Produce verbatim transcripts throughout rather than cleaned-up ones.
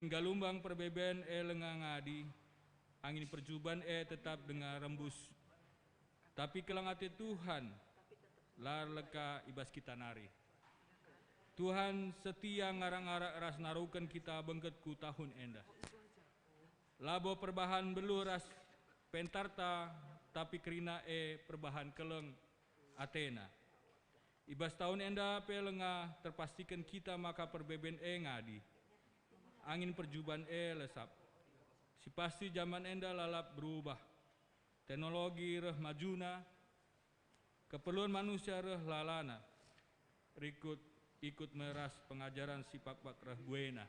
Galumbang perbeben e lenga ngadi, angin perjuban e tetap denga rembus. Tapi keleng ate Tuhan la erleka i bas kita nari. Tuhan setia ngarak-ngarak ras naruken kita bengket ku tahun enda. Labo perbahan mbeluh ras pentarta, tapi kerina e perbahan keleng atena. I bas tahun enda pe lenga terpastiken kita maka perbeben e ngadi. Angin perjuban e lesap. Si pasti jaman enda lalap berubah. Teknologi reh majuna, keperlun manusia reh lalana. Rikut ikut me ras pengajaren si pakpak reh buena.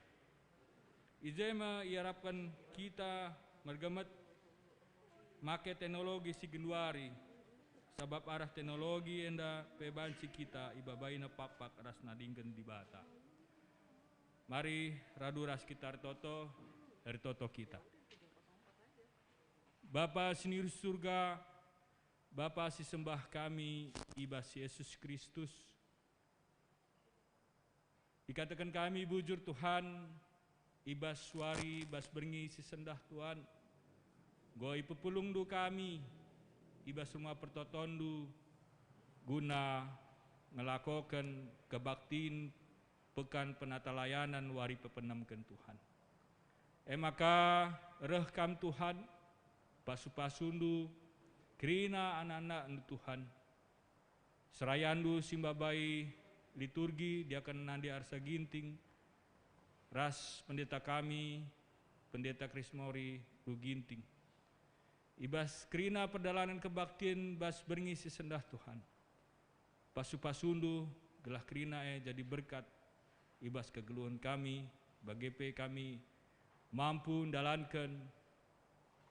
I je me iarapken kita mergemet make teknologi si genduari, sabap arah teknologi enda pe banci kita ibabaina pakpak ras nadingken Dibata. Mari radu ras kita ertoto, ertoto kita. Bapa si nurus Surga, Bapa si sembah kami i bas Yesus Kristus, ikataken kami bujur, Tuhan, i bas wari, bas berngi si sendah, Tuhan, enggo ipepulungNdu kami i bas rumah pertotonNdu guna ngelakoken kebaktin Pekan Penatalayanan wari pepenemken, Tuhan. E maka reh Kam, Tuhan, pasu-pasuNdu, kerina anak-anakNdu, Tuhan, serayanNdu si mbabai liturgi, Diaken Nandi Arsa Ginting, ras pendeta kami, Pendeta Krismori Ru Ginting. I bas kerina perdalanen kebaktin bas berngi si sendah, Tuhan, pasu-pasuNdu gelah kerina e jadi berkat i bas kegeluhen kami, bage pe kami mampu ndalanken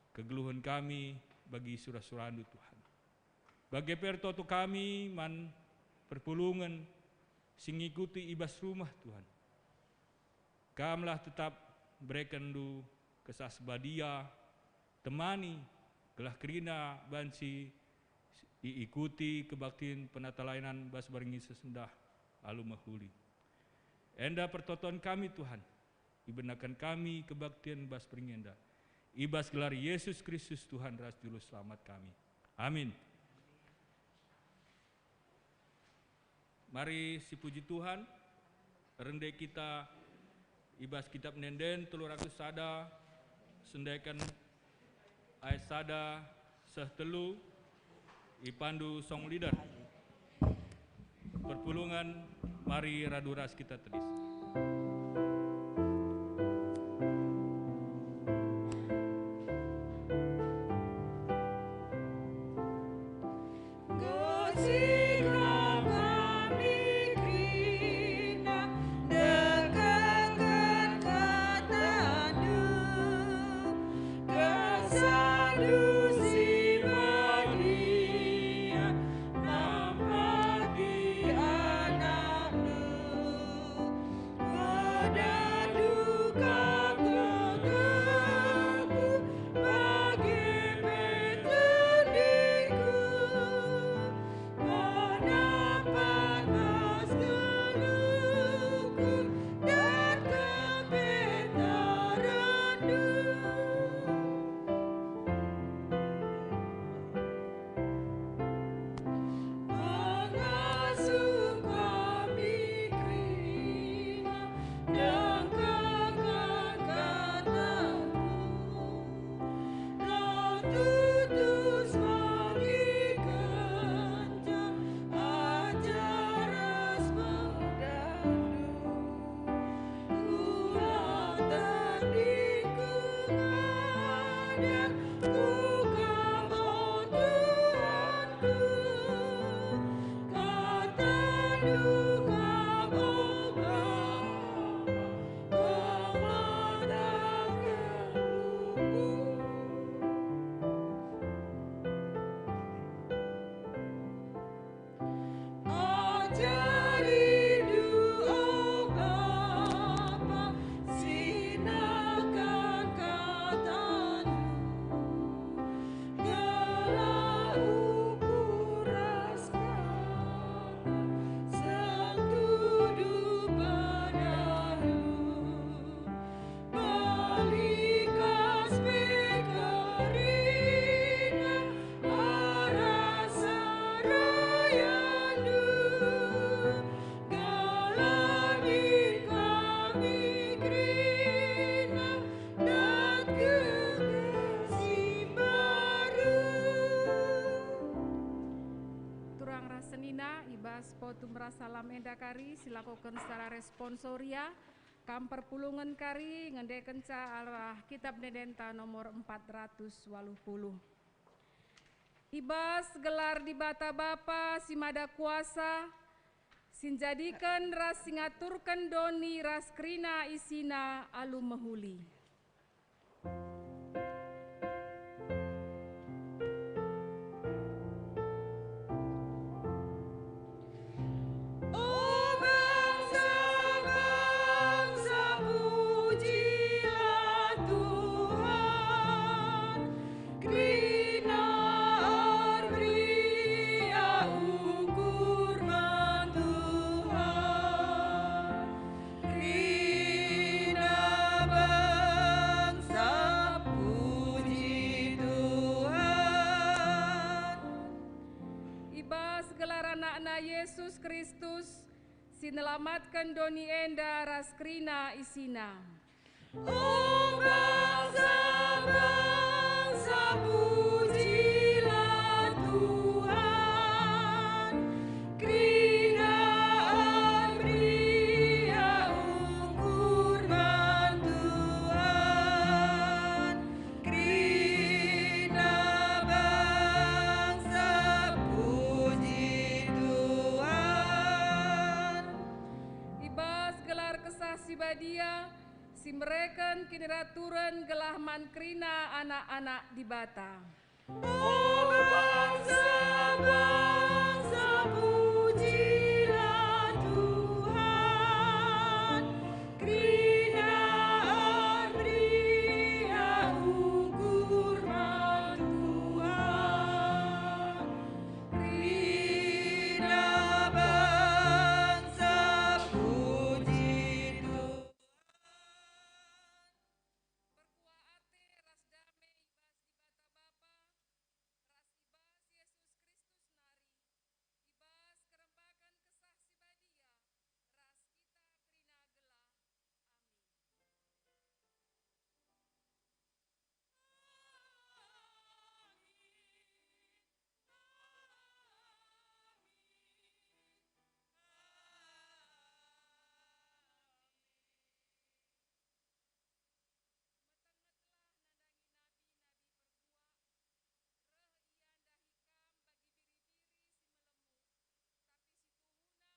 kegeluhen kami bagi sura-suraNdu, Tuhan. Bage pe ertoto kami man perpulungen si ngikuti i bas rumah, Tuhan. Kamlah tetap berekenndu Kesah Si Badia, temani, gelah kerina banci iikuti kebaktin penatalayanan bas berngi si sendah alu mehuli. Enda pertoton kami, Tuhan, ibenaken kami kebaktin bas berngi enda. I bas gelar Yesus Kristus, Tuhan ras Juru Selamat kami. Amin. Mari sipuji Tuhan, rende kita i bas Kitab Ende-enden telu ratus sada, sendeken ayat sada seh telu, ipandu song leader. Perpulungen, mari radu ras kita tedis. Gelah min kami kerina dat gegeh si mbaru. Turang ras senina, i bas potu merasalam enda kari si lakoken secara responsoria, kam perpulungen kari ngendekenca arah Kitab Endenta nomor empat ratus waluh puluh. I bas gelar Dibata Bapa si Mada Kuasa, si njadiken ras si ngaturken doni ras kerina isina alu mehuli. O bangsa-bangsa, pujilah Tuhan, kerina ermeriah ukur man Tuhan, kerina bangsa puji Tuhan. I bas gelar AnakNa, Yesus Kristus, si nelamatken doni enda ras kerina isina. O bangsa-bangsa, pujilah Tuhan, kerina ermeriah ukur man Tuhan, kerina bangsa puji Tuhan. I bas gelar Kesah Si Badia, si mereken kiniraturen gelah man kerina anak-anak Dibata. O bangsa-bangsa, pujilah Tuhan, kerina ermeriah ukur man Tuhan, kerina bangsa puji Tuhan. Perkuah ate ras dame i bas Dibata Bapa, ras i bas Yesus Kristus nari, i bas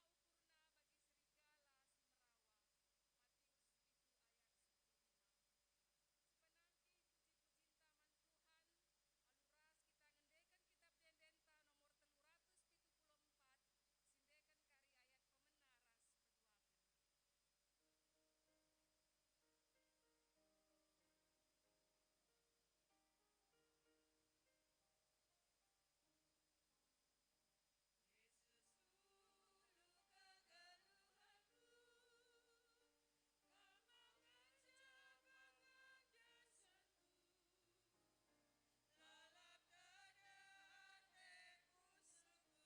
kerembaken Kesah Si Badia, ras kita kerina gelah. Amin. Metengetlah nandangi nabi-nabi perguak, reh ia ndahi kam bagi biri-biri si melemuk,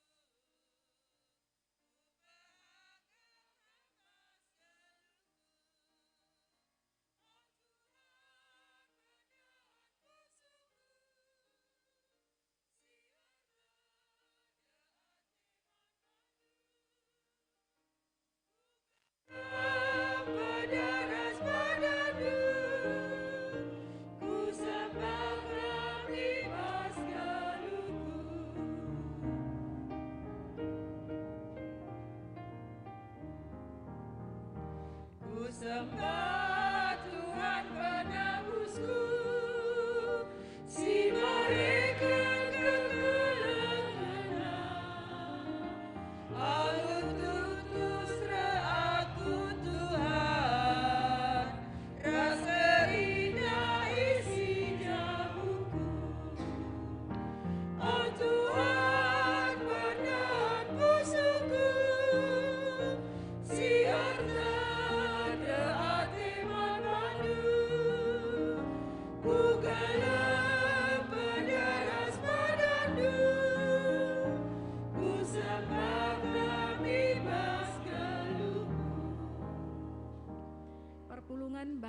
tapi si tuhuna ukurna bagi serigala si merawa. Matius pitu ayat sepuluh lima. Si penanti puji-pujinta man Tuhan, alu ras kita ngendeken Kitab Endenta nomor telu ratus pitu puluh empat, siendeken kari ayat pemena ras peduaken. Pada ras padanNdu, kusembah Ram i bas galungku. Kusembah Tuhan penebusku, si mereken kekelengenna. Alu tutus reh aku, Tuhan, ras kerina isi jabuku. O Tuhan, pernehat pusuhku, si ertanda ate man bandu. Kugeleng pada ras padanNdu, kusembah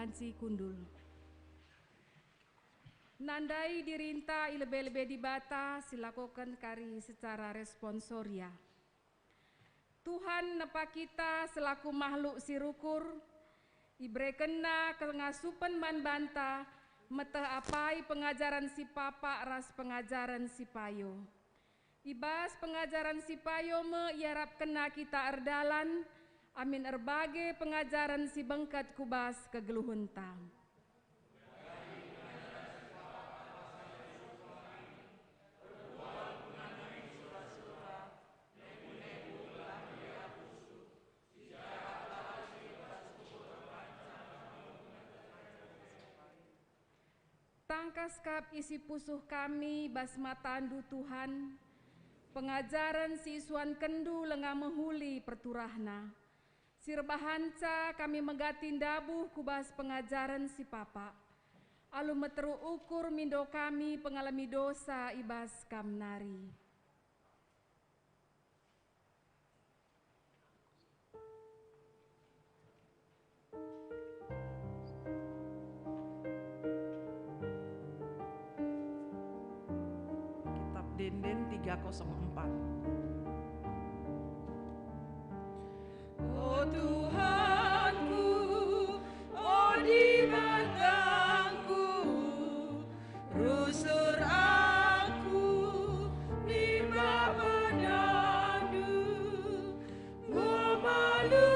banci kundul. Nandai dirinta i lebe-lebe Dibata si lakoken kari secara responsoria. Tuhan nepa kita selaku makhluk si rukur, iberekenNa kengasupen man banta meteh apai pengajaren si papak ras pengajaren si payo. I bas pengajaren si payo me iarapkenNa kita erdalan, amin erbage pengajaren si bengket ku bas kegeluhenta. Tangkas kap isi pusuh kami bas mataNdu, Tuhan, pengajaren si isuankenNdu langa mehuli perturahna. Si erbahanca kami megati ndabuh ku bas pengajaren si papak. Alu meteruk ukur mindo kami pengalemi dosa i bas Kam nari. Kitab Ende-enden tiga kosong empat. O Tuhanku, o Dibatangku, rusur aku nimbah badanNdu, enggo malu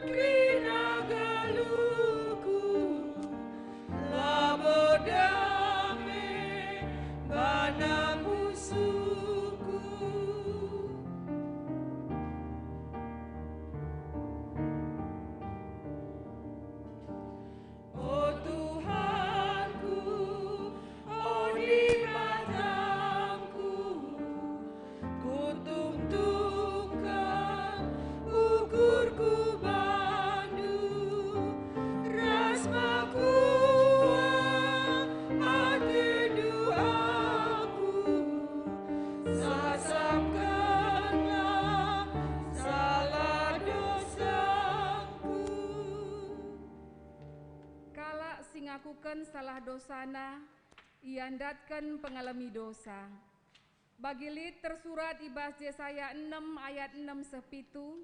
kerina geluhku, labo dame bana pusuhku. O Tuhanku, o Dibatangku, kutungtungken ukurku bandu, ras pakuah atendu aku, sasapkenlah salah dosangku. Kalak si ngakuken salah dosana, ia ndatken pengalemi dosa. Bagi lit tersurat i bas Jesaya enem ayat enem seh pitu,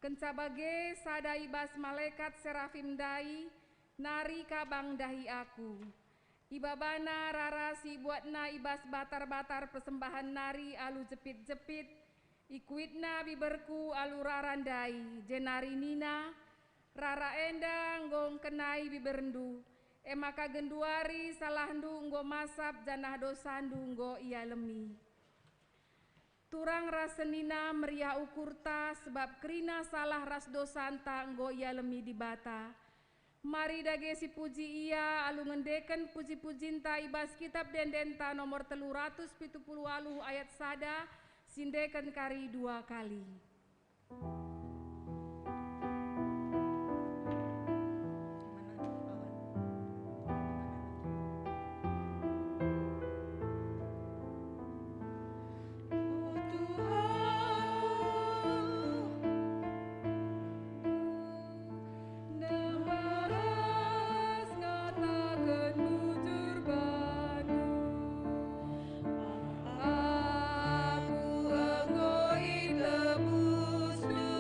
kenca bage sada i bas malekat serafim ndai nari kabang ndahi aku. Ibabana rara si ibuatna i bas batar-batar persembahen nari alu jepit-jepit, ikuitna biberku alu rara ndai, jenari nina, "Rara enda enggo ngkenai biberndu, e maka genduari salahndu enggo masap janah dosandu enggo ialemi." Turang ras senina meriah ukurta, sebab kerina salah ras dosanta enggo ialemi Dibata. Mari dage sipuji Ia alu ngendeken puji-pujinta i bas Kitab Ende-endenta nomor telu ratus pitu puluh waluh ayat sada, si endeken kari dua kali. Aku enggo itebusNdu,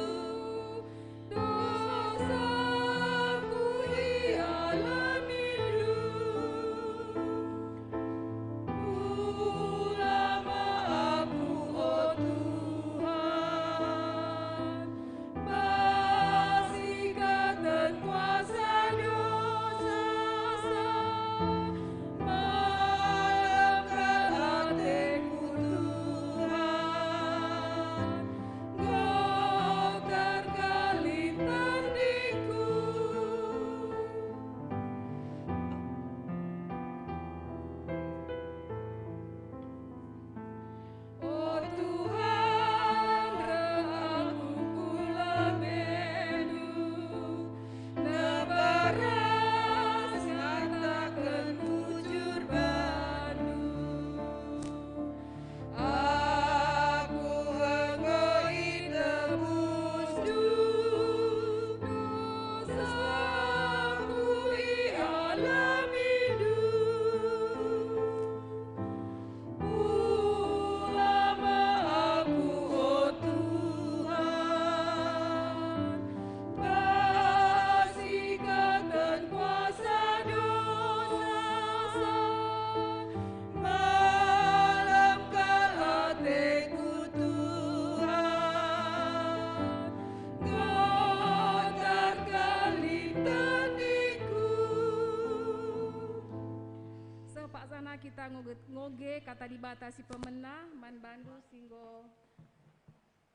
Ngoge Kata Dibata si pemena man bandu si enggo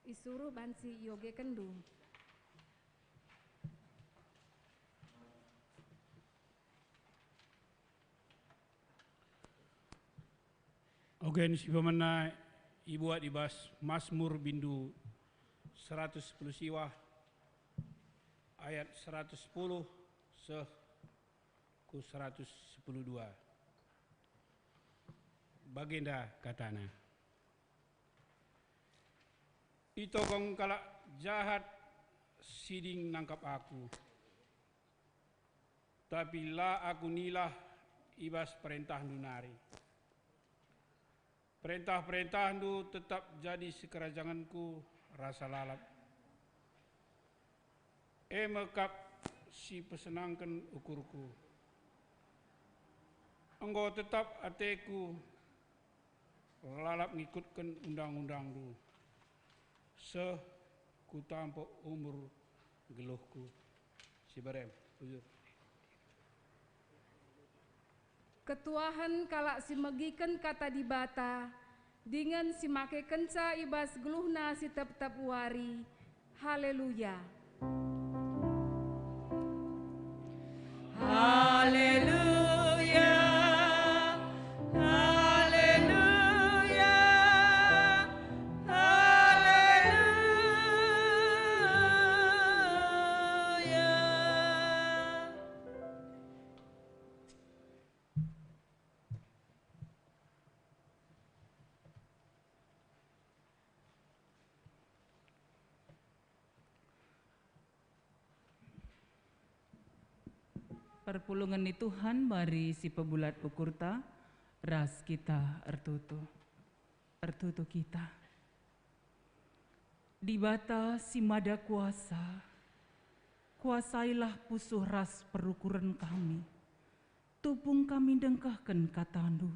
isuruh banci iogekenndu. Ogen si pemena ibuat i bas Masmur bindu seratus sepuluh siwah, ayat seratus sepuluh seh ku seratus sepuluh dua. Bagenda katana, "Itokong kalak jahat siding nangkap aku, tapi la aku nilah i bas perentahndu nari. Perentah-perentahndu tetap jadi sikerajangenku rasa lalap. E me kap si pesenangken ukurku. Enggo tetap ateku lalap ngikutken undang-undangndu, seh ku tampuk umur geluhku." Si berem, bujur. Ketuahen kalak si megiken Kata Dibata, dingen si makekenca i bas geluhna si tep-tep wari. Haleluya! Haleluya, haleluya, haleluya. Perpulungen ni Tuhan mari sipebulat ukurta ras kita ertoto. Ertoto kita. Dibata si Mada Kuasa, kuasailah pusuh ras perukuren kami. Tupung kami ndengkehken KataNdu,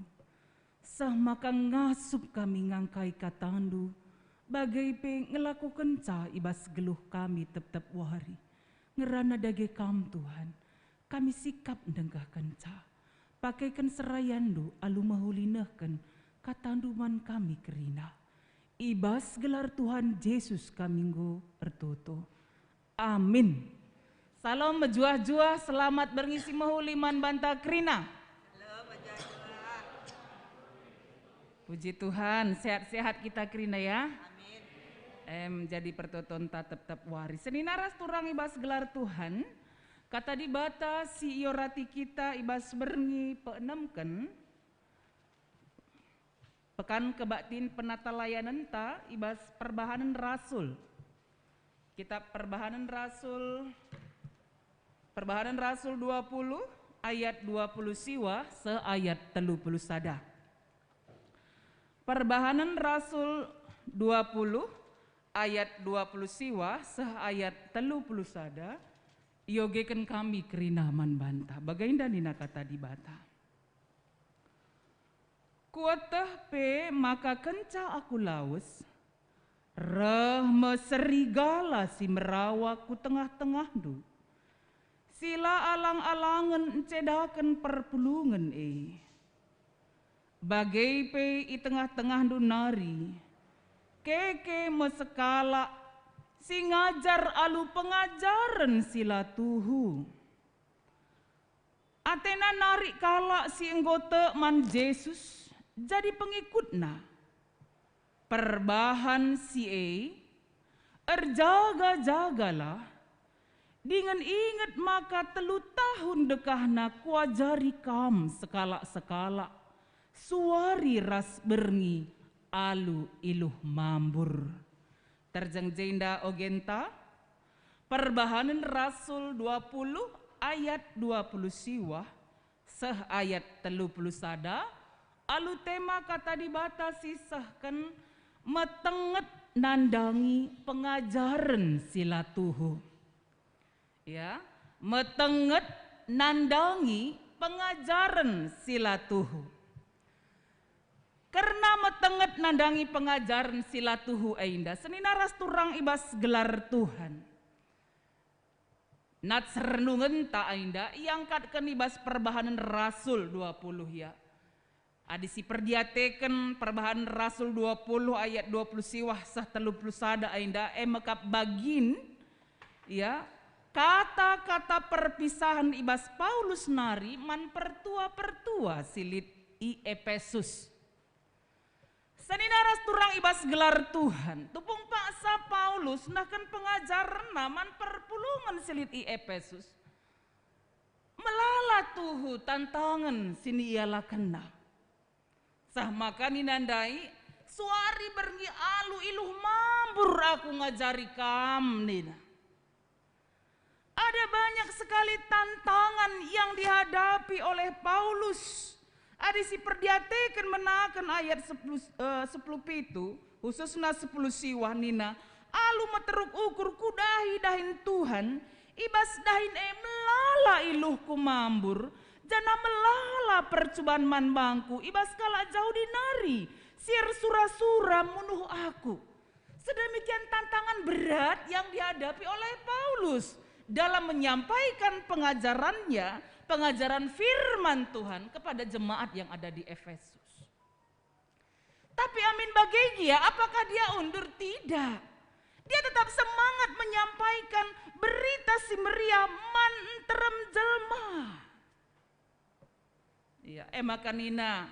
seh maka ngasup kami ngangkai KataNdu, bage pe ngelakokenca i bas geluh kami tep-tep wari. Ngerana dage Kam, Tuhan, kami sikap ndengkehkenca. Pakeken serayanNdu alu mehuli nehken KataNdu man kami kerina. I bas gelar Tuhan Jesus kami enggo ertoto. Amin. Salam mejuah-juah, selamat berngi si mehuli man banta kerina. Puji Tuhan, sehat-sehat kita kerina ya. Amin. Em, jadi pertotonta tep-tep wari. Senina ras turang i bas gelar Tuhan, Kata Dibata si iorati kita i bas berngi peenemken, Pekan Kebaktin Penatalayanenta i bas Perbahanen Rasul. Kitab Perbahanen Rasul, Perbahanen Rasul dua puluh ayat dua puluh siwa seh ayat telu puluh sada. Perbahanen Rasul dua puluh ayat dua puluh siwa seh ayat telu puluh sada, iogeken kami kerina man banta. Bagenda nina Kata Dibata. Kueteh pe maka kenca aku lawes, reh me serigala si merawa ku tengah-tengahndu, si la alang-alangen ncedaken perpulungen e. Bage pe i tengah-tengahndu nari, keke me sekalak si ngajar alu pengajaren si la tuhu. Atena narik kalak si enggo tek man Jesus jadi pengikutNa. Perbahan si e, erjaga-jagalah, dingen inget maka telu tahun dekahna kuajari kam sekalak-sekalak, suari ras berngi alu iluh mambur. Terjeng jenda ogenta, Perbahanen Rasul dua puluh ayat dua puluh siwah seh ayat telu puluh sada, alu tema Kata Dibata si sehken, metenget nandangi pengajaren si la tuhu. Ya, metenget nandangi pengajaren si la tuhu. Kerna metenget nandangi pengajaren si la tuhu enda, senina ras turang i bas gelar Tuhan. Nats renungenta enda iangkatken i bas Perbahanen Rasul dua puluh, ya. Adi siperdiateken Perbahanen Rasul dua puluh ayat dua puluh siwah seh telu puluh sada enda, e mekap bagin, ya, kata-kata perpisahen i bas Paulus nari man pertua-pertua si lit i Epesus. Senina ras turang i bas gelar Tuhan, tupung paksa Paulus nehken pengajarenna man perpulungen si lit i Epesus. Melala tuhu tantangen si nialakenna. Seh maka nina ndai, "Suari berngi alu iluh mambur aku ngajari kam," nina. Ada banyak sekali tantangan yang dihadapi oleh Paulus. Adi siperdiateken menaken ayat sepuluh, eh, sepuluh pitu, khususna sepuluh siwah nina, "Alu meteruk ukur ku dahi dahin Tuhan, i bas dahin e melala iluhku mambur, janah melala percuban man bangku i bas kalak Jahudi nari, si ersura-sura munuh aku." Sedemikian tantangan berat yang dihadapi oleh Paulus dalam menyampaikan pengajarannya, pengajaran firman Tuhan kepada jemaat yang ada di Efesus. Tapi amin bage gia, apakah dia undur? Tidak. Dia tetap semangat menyampaikan berita si meriah man nterem jelma. Iya, e maka nina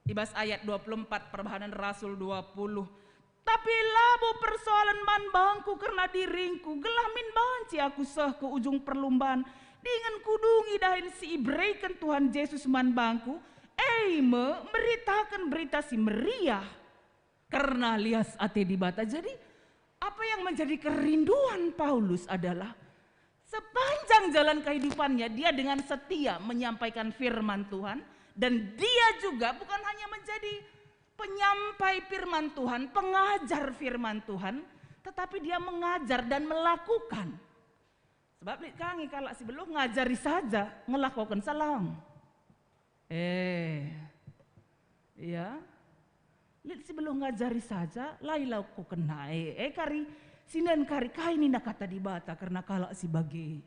i bas ayat dua puluh empat Perbahanen Rasul dua puluh, "Tapi labo persoalen man bangku kerna diringku, gelah min banci aku seh ku ujung perlumban, dingen kudungi dahin si ibereken Tuhan Jesus man bangku, e me meritaken Berita Si Meriah kerna lias ate Dibata." Jadi, apa yang menjadi kerinduan Paulus adalah sepanjang jalan kehidupannya, dia dengan setia menyampaikan firman Tuhan, dan dia juga bukan hanya menjadi penyampai firman Tuhan, pengajar firman Tuhan, tetapi dia mengajar dan melakukan. Sebab lit ka nge kalak si beluh ngajari saja, ngelakoken salang. Eh, ya. Lit si beluh ngajari saja, la ilakokenna. Eh, eh, kari, sinen kari, kai nina Kata Dibata kerna kalak si bage?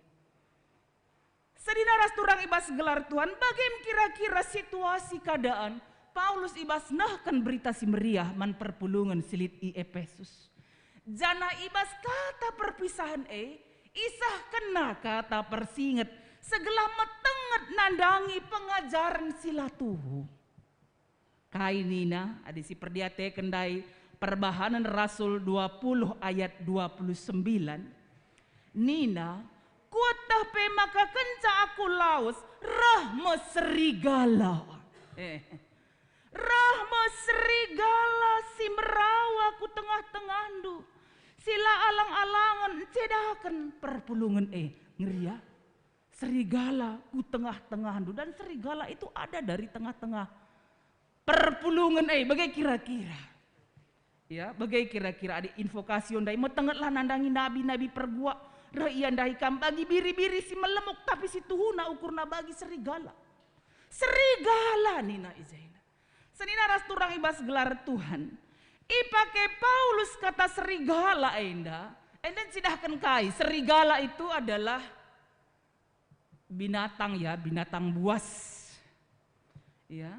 Senina ras turang i bas gelar Tuhan, bage me kira-kira situasi keadaan Paulus i bas nehken Berita Si Meriah man perpulungen si lit i Epesus? Janah i bas kata perpisahen e, isehkenna kata persinget, segelah metenget nandangi pengajaren si la tuhu. Kai nina, adi siperdiateken ndai Perbahanen Rasul dua puluh ayat dua puluh sembilan? Nina, "Kueteh pe maka kenca aku lawes, reh me serigala." Eh. "Reh me serigala si merawa ku tengah-tengahndu, si la alang-alangen ncedaken perpulungen e." Ngeri ya. "Serigala ku tengah-tengahndu," dan serigala itu ada dari tengah-tengah perpulungen e, bage kira-kira. Ya, bage kira-kira adi invokasi ndai, metengetlah nandangi nabi-nabi perguak, reh ia ndahi kam bagi biri-biri si melemuk, tapi si tuhuna ukurna bagi serigala. Serigala nina i jenda. Senina ras turang i bas gelar Tuhan. Ipake Paulus kata serigala enda, enda ncidahken kai? Serigala itu adalah binatang, ya, binatang buas. Ya.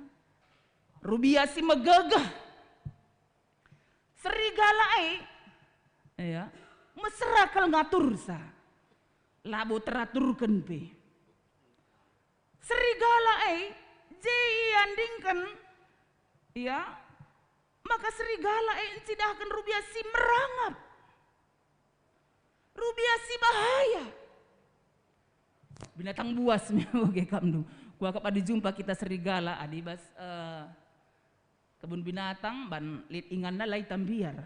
Rubia si megegeh. Serigala e, ya, mesera kal ngatursa. Labo teraturken pe. Serigala e je iandingken, ya, maka serigala e ncidahken rubia si merangap. Rubia si bahaya. Binatang buas me bage kam ndu. Kuakap adi jumpa kita serigala, adi bas, eh, kebun binatang, ban lit inganna la itambiar.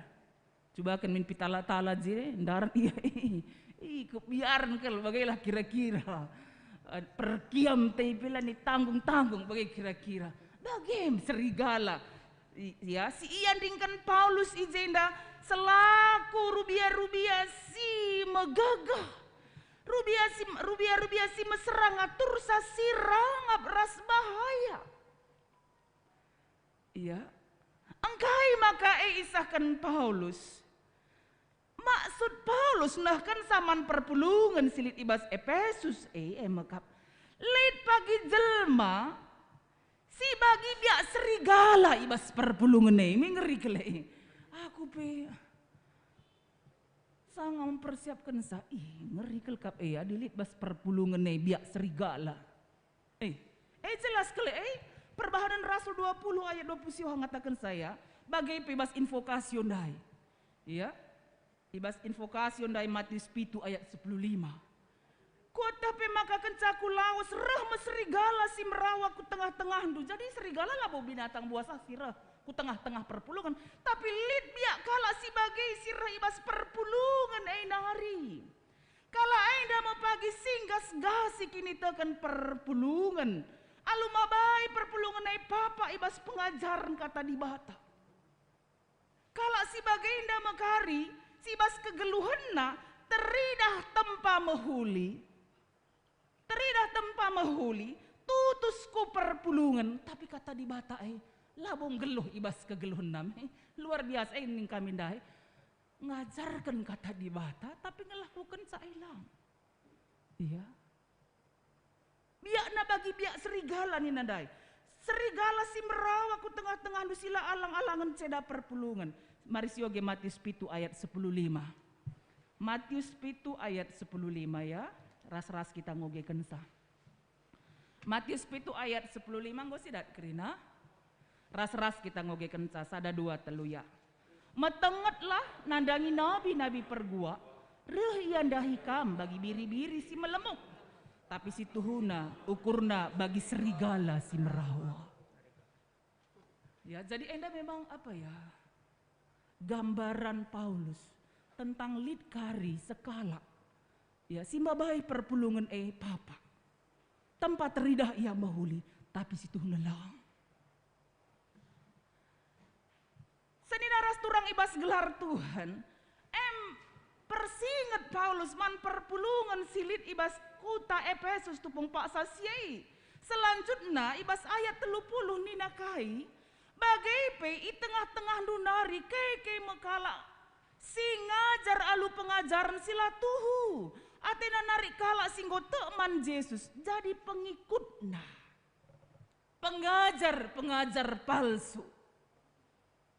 Cubaken min pitala-tala je, ndarat ia, ih, ih, kebiaren kal, bagelah kira-kira. Eh, perkiam te pe la nitanggung-tanggung, bage kira-kira. Bage me serigala. I-, ya, si iandingken Paulus i jenda selaku rubia-rubia si megegeh. Rubia si, rubia-rubia si mesera ngatursa si rangap ras bahaya. Iya. Engkai maka e isahken Paulus? Maksud Paulus nehken saman perpulungen si lit i bas Epesus e, e mekap, lit pagi jelma Si bagi biak serigala i bas perpulungen e, me ngeri kal e. Aku pe sanga mempersiapkenca, ih, ngeri kal kap e, adi lit bas perpulungen e biak serigala. Eh, eh, jelas kal e, Perbahanen Rasul dua puluh ayat dua puluh siwah ngatakenca, bage pe bas invokasio ndai. Iya. I bas invokasio ndai Matius pitu ayat sepuluh lima. Kueteh pe maka kenca kulawes reh me serigala si merawa ku tengah-tengahndu. Jadi serigala labo binatang buasa si reh ku tengah-tengah perpulungen, tapi lit biak kalak si bage si reh i bas perpulungen e nari. Kalak enda me pagi si nggas-ngasi kiniteken perpulungen, alu mabai perpulungen e papa i bas pengajaren Kata Dibata. Kalak si bagenda me kari, si bas kegeluhenna teridah tempa mehuli, teridah tempa mehuli, tutus ku perpulungen, tapi Kata Dibata e labo nggeluh i bas kegeluhenna me. Luar biasa e ning kami ndai. Ngajarken Kata Dibata, tapi ngelakukenca e lang. Iya. Biakna bagi biak serigala nina ndai. Serigala si merawa ku tengah-tengahndu si la alang-alangen ceda perpulungen. Mari sioge Matius pitu ayat sepuluh lima. Matius pitu ayat sepuluh lima ya. Ras-ras kita ngogekenca. Matius pitu ayat sepuluh lima enggo sidat kerina. Ras-ras kita ngogekenca, sada, dua, telu, ya. Metengetlah nandangi nabi-nabi perguak, reh ia ndahi kam bagi biri-biri si melemuk, tapi si tuhuna ukurna bagi serigala si merawa. Ya, jadi enda memang apa ya, gambaran Paulus tentang lit kari sekalak, ya, si mabai perpulungen e papa. Tempa teridah ia mehuli, tapi si tuhuna lang. Senina ras turang i bas gelar Tuhan, em persinget Paulus man perpulungen si lit i bas kuta Epesus tupung paksa si e. Selanjutna i bas ayat telu puluh nina kai, bage pe i tengah-tengahndu nari keke me kalak si ngajar alu pengajaren si la tuhu, atena narik kalak si enggo tek man Jesus jadi pengikutna. Pengajar-pengajar palsu.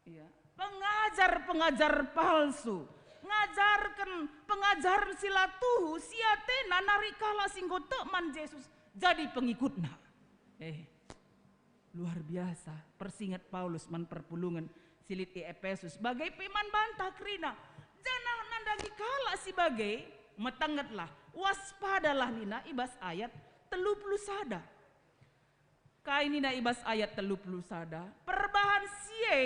Ya, pengajar-pengajar palsu ngajarken pengajaren si la tuhu, si atena narik kalak si enggo tek man Jesus jadi pengikutna. Eh, luar biasa persinget Paulus man perpulungen si lit i Epesus, bage pe man banta kerina. Janah nandangi kalak si bage, metengetlah, waspadalah nina i bas ayat telu puluh sada. Kai nina i bas ayat telu puluh sada? Perbahan si e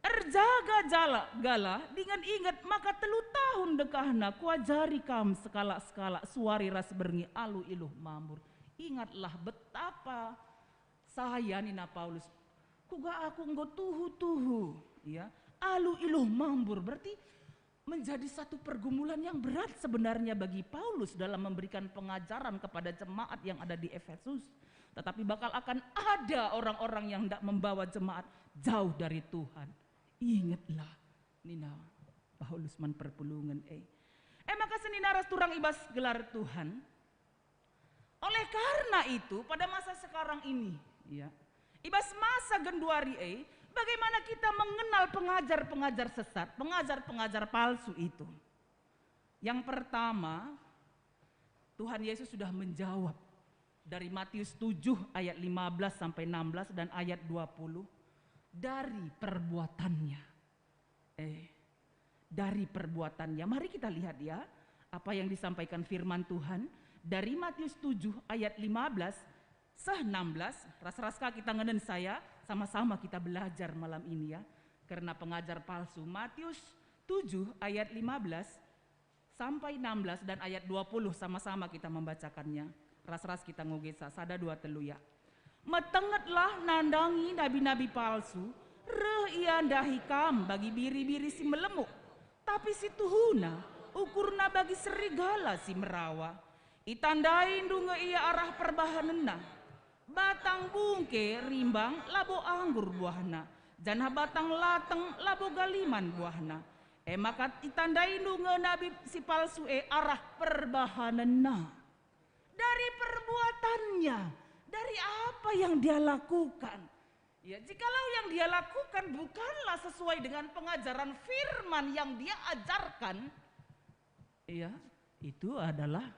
erjaga jala, gala dingen inget maka telu tahun dekahna kuajari kam sekalak-sekalak suari ras berngi alu iluh mambur. Ingatlah betapa saya, nina Paulus, kuga aku enggo tuhu-tuhu, ya, alu iluh mambur. Berarti menjadi satu pergumulan yang berat sebenarnya bagi Paulus dalam memberikan pengajaran kepada jemaat yang ada di Efesus. Tetapi bakal akan ada orang-orang yang hendak membawa jemaat jauh dari Tuhan. Ingetlah, nina Paulus man perpulungen e. E maka senina ras turang i bas gelar Tuhan, oleh karena itu, pada masa sekarang ini, ya, i bas masa genduari e, bagaimana kita mengenal pengajar-pengajar sesat, pengajar-pengajar palsu itu? Yang pertama, Tuhan Yesus sudah menjawab dari Matius tujuh ayat lima belas sampai enam belas dan ayat dua puluh, dari perbuatannya. Eh, dari perbuatannya. Mari kita lihat ya, apa yang disampaikan firman Tuhan dari Matius tujuh ayat lima belas seh enam belas. Ras-ras ka kita ngenen saya, sama-sama kita belajar malam ini ya. Karena pengajar palsu. Matius tujuh ayat lima belas sampai enam belas dan ayat dua puluh, sama-sama kita membacakannya. Ras-ras kita ngoge sa-, sada, dua, telu, ya. Metengetlah nandangi nabi-nabi palsu, reh ia ndahi kam bagi biri-biri si melemuk, tapi si tuhuna ukurna bagi serigala si merawa. Itandaindu nge ia arah perbahanenna. Batang bungke rimbang labo anggur buahna, janah batang lateng labo galiman buahna. E maka itandaindu nge nabi si palsu e arah perbahanenna. Dari perbuatannya, dari apa yang dia lakukan. Ya, jikalau yang dia lakukan bukanlah sesuai dengan pengajaran firman yang dia ajarkan, ya, itu adalah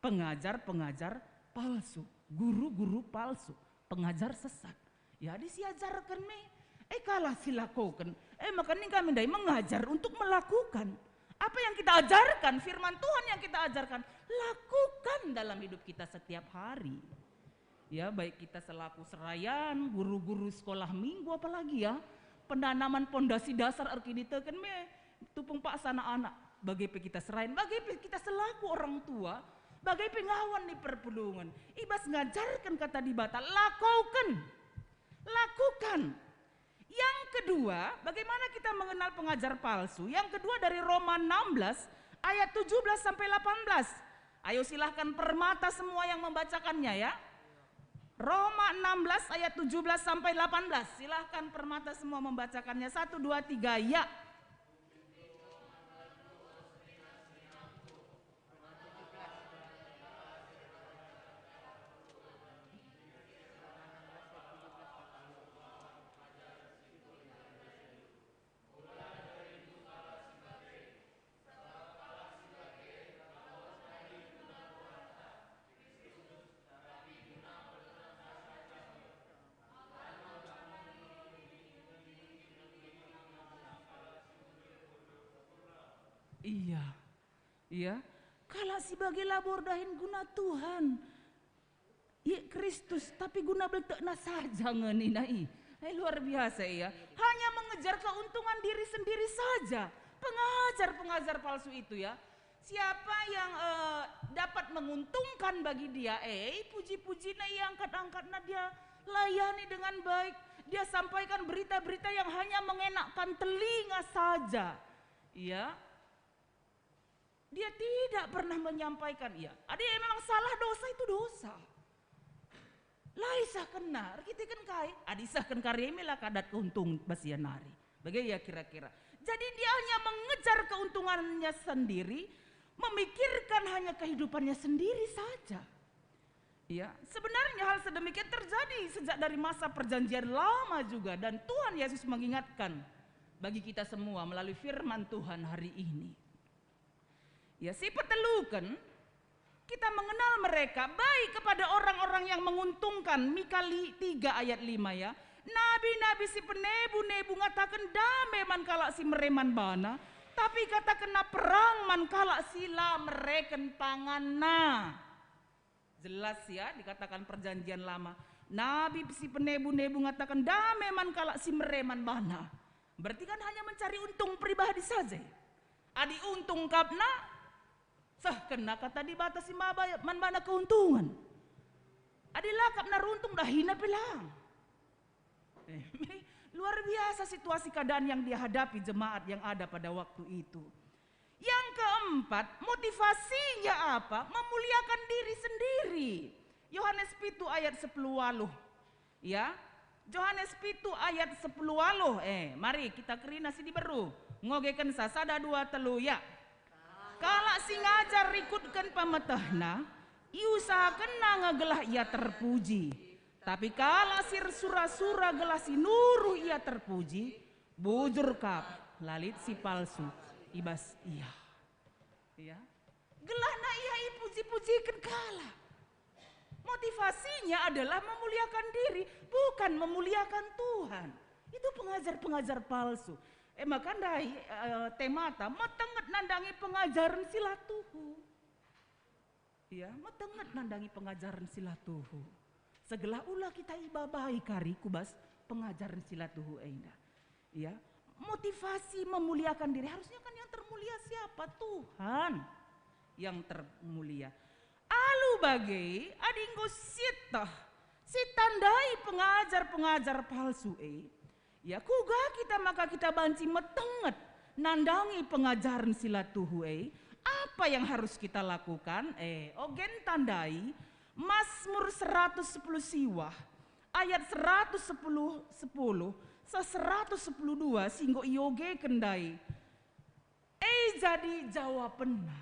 pengajar-pengajar palsu, guru-guru palsu, pengajar sesat. Ya, adi siajarken me, eh, kalak silakoken, eh, maka ning kami ndai mengajar untuk melakukan apa yang kita ajarkan, firman Tuhan yang kita ajarkan, lakukan dalam hidup kita setiap hari. Ya, baik kita selaku serayan, guru-guru sekolah minggu, apalagi ya, penanaman pondasi dasar erkiniteken me tupung paksa anak-anak. Bage pe kita serayan, bage pe kita selaku orang tua, bage pe ngawan ni perpulungen. I bas ngajarken kata Dibata, lakoken, lakukan. Yang kedua, bagaimana kita mengenal pengajar palsu? Yang kedua dari Roma enam belas ayat tujuh belas sampai delapan belas. Ayo, silahkan permata semua yang membacakannya, ya. Roma enam belas ayat tujuh belas sampai delapan belas. Silahkan permata semua membacakannya. Satu, dua, tiga, ya. Iya. Iya. Kalak si bage labo erdahin guna Tuhan. Ia Kristus, tapi guna beltekna saja nge nina i. Eh, luar biasa ia. Hanya mengejar keuntungan diri sendiri saja. Pengajar-pengajar palsu itu ya. Siapa yang, eh, dapat menguntungkan bagi dia, eh, puji-pujina ia angkat-angkatna, dia layani dengan baik. Dia sampaikan berita-berita yang hanya mengenakkan telinga saja. Iya. Dia tidak pernah menyampaikan, ia. Adi memang salah dosa, itu dosa. La isehkenna, erkiteken kai? Adi isehken kari me la ka dat keuntung bas ia nari. Bage ia kira-kira. Jadi dia hanya mengejar keuntungannya sendiri, memikirkan hanya kehidupannya sendiri saja. Ya, sebenarnya hal sedemikian terjadi sejak dari masa perjanjian lama juga, dan Tuhan Yesus mengingatkan bagi kita semua melalui firman Tuhan hari ini. Ya, si peteluken, kita mengenal mereka baik kepada orang-orang yang menguntungkan. Mikali tiga ayat lima, ya. Nabi-nabi si penebu-nebu ngataken dame man kalak si mere man bana, tapi ikatakenna perang man kalak si la mereken panganna. Jelas ya, dikatakan perjanjian lama. Nabi si penebu-nebu ngataken dame man kalak si mere man bana. Berarti kan hanya mencari untung pribadi saja. Adi untung kapna, sehkenna kata Dibata si maba man bana keuntungan. Adi la kapna runtung, dahina pe lang. Eh, luar biasa situasi keadaan yang dihadapi jemaat yang ada pada waktu itu. Yang keempat, motivasinya apa? Memuliakan diri sendiri. Yohanes pitu ayat sepuluh waluh. Ya, Johanes pitu ayat sepuluh waluh. Eh, mari kita kerina si diberu. Ngogekenca, sada, dua, telu, ya. Kalak si ngajar rikutken pemetehna, iusahakenna nge gelah ia terpuji. Tapi kalak si ersura-sura gelah si nuruh ia terpuji, bujur kap, la lit si palsu i bas ia. Ya. Gelahna ia ipuji-pujiken kalak. Motivasinya adalah memuliakan diri, bukan memuliakan Tuhan. Itu pengajar-pengajar palsu. E maka ndai, eh, temata metenget nandangi pengajaren si la tuhu. Ya, metenget nandangi pengajaren si la tuhu. Segelah ula kita ibabai kari ku bas pengajaren si la tuhu enda. Ya, motivasi memuliakan diri, harusnya kan yang termulia siapa? Tuhan yang termulia. Alu bage, adi enggo sieteh, sitandai pengajar-pengajar palsu e, ya, kuga kita maka kita banci metenget nandangi pengajaren si la tuhu e? Apa yang harus kita lakukan? Eh, ogen tandai Mazmur seratus sepuluh siwah, ayat seratus sepuluh, sepuluh, seratus sepuluh dua si enggo iogeken ndai. E jadi jawapenna,